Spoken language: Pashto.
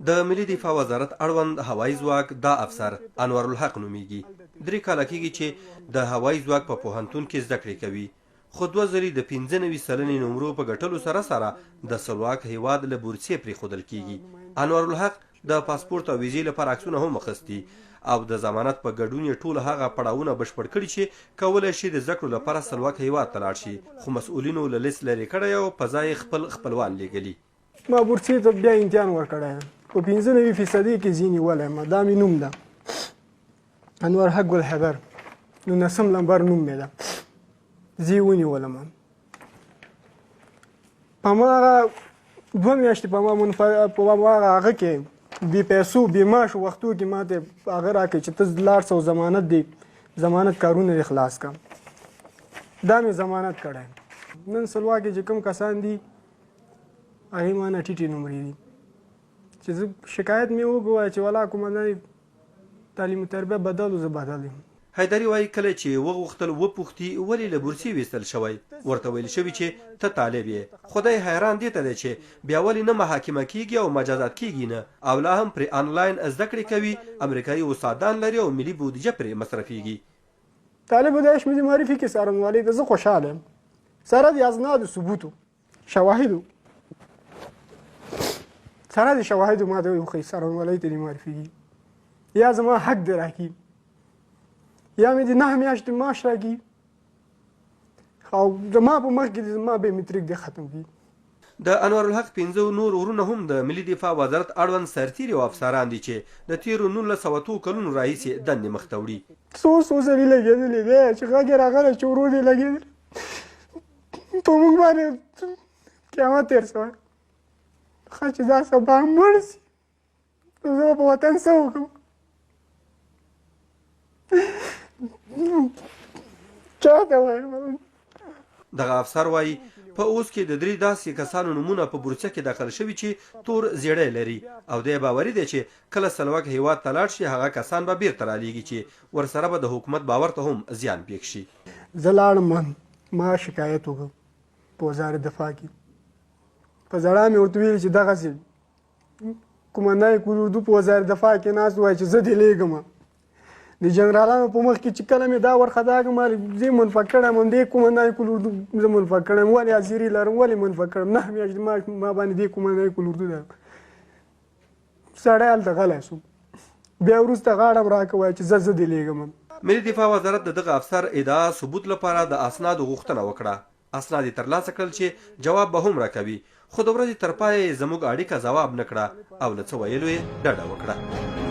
د ملي دفاع وزارت اړوند هوایي ځواک دا افسر انورالحق نومېږي. درې کاله کېږي چې د هوایي ځواک په پوهنتون کې زده کړې کوي، خو دوه ځلي د 95 سلنې نمرو په ګټلو سره سره د سلواک هېواد له بورسیې پرېښودل کېږي. انورالحق د پاسپورت او ویزې لپاره عکسونه هم اخیستي او د ضمانت په ګډون یې ټول هغه پړاوونه بشپړ کړي چې کولای شي د زده کړو لپاره سلواک هېواد ته لاړ شي، خو مسؤلینو له لیست لرې کړی او په ځای یې خپل خپلوان لېږلي. ما بورسیې ته بیا امتحان ورکړی دی، په 95 فیصدۍ کې زه نیولی یم. دا مې نوم ده، انور حق ګل حیدر، نولسم لمبر نوم مې ده. زه یې ونیولم. په هماغه دوه میاشتې په ما په هماغه هغه کې بې پیسو بې معاشو وختو کې ما ته هغه راکړ چې ته لاړ شه او ضمانت دې ضمانت کارونه دې خلاص کړه. دا مې ضمانت کړی. نن سلوا کې چې کوم کسان دي هغې ما نه ټیټې نمرې دي، چې زه شکایت مې وکړ چې ولا قومندان تعلیم و تربیه بدل و، زه بدل یم. حیدري وايي، کله چې یې وغوښتل وپوښتي ولې له بورسیې ویستل شوی، ورته ویل شوي چې ته طالب یې، خو دی حیران دې ته دی چې بیا ولې نه محاکمه کېږي او مجازات کېږي نه او لا هم پرې انلاین زده کړې کوي، امریکايي استادان لري او ملي بودیجه پرې مصرفېږي. طالب داعش مې دې معرفي کړي څارنوالۍ ته، زه خوشحاله یم سره د اسنادو ثبوتو شواهدو سره د شواهدو ما ته وښیي، څارنوالۍ ته دې معرفي کړي، یا زما حق دې راکړي، یا مې د 9 میاشتې معاش راکړي او زما په مخ کې دې زما بیومتریک دې ختم کړي. د انورالحق پنځه نور ورونه هم د ملي دفاع وزارت اړوند سرتېري او افسران دي چې د تېرو 1902 کلونو راهیسې دندې مخته وړي. څو څو ځلې لګېدلې دی چې غږ یې راغلی چې ورور دې لګېدلی، په موږ باندې قیامت تېر شوی. ښه چې دا سبا مړ شي نو زه به په وطن څه وکړم؟ چا ته وایم؟ دغه افسر وايي، په اوس کې د درې داسې کسانو نومونه په بورسیه کې داخل شوي چې تور زیړی لري او دی باوري دی چې کله سلواک هېواد ته لاړ شي هغه کسان به بېرته رالېږي چې ورسره به د حکومت باور ته هم زیان پېښ شي. زه لاړم، ما شکایت وکړ په وزارت دفاع کې، په ژړا مې ورته ویل چې دغسې قومندان کول اردو په وزارت دفاع کې ناست، وایي چې زه دې لېږم د جنرالانو په مخ کې چې کله مې دا ورخطا کړم، زه یې منفک کړی یم، دې قومندان کول اردو زه منفک کړی یم، ولې حاضري لرم، ولې منفک کړم، 9 میاشتې معاش ما باندې دې قومندان کول اردو ده. سړی هلته غلی شو، بیا وروسته غاړه هم راکړه، وایي چې زه دې لېږم. ملي دفاع وزارت د دغه افسر ادعا ثبوت لپاره د اسنادو غوښتنه وکړه. اسناد یې ترلاسه کړل چې جواب به هم راکوي، خو د ورځې تر پایه یې زموږ اړیکه ځواب نه کړه او له څه ویلو یې ډډه وکړه.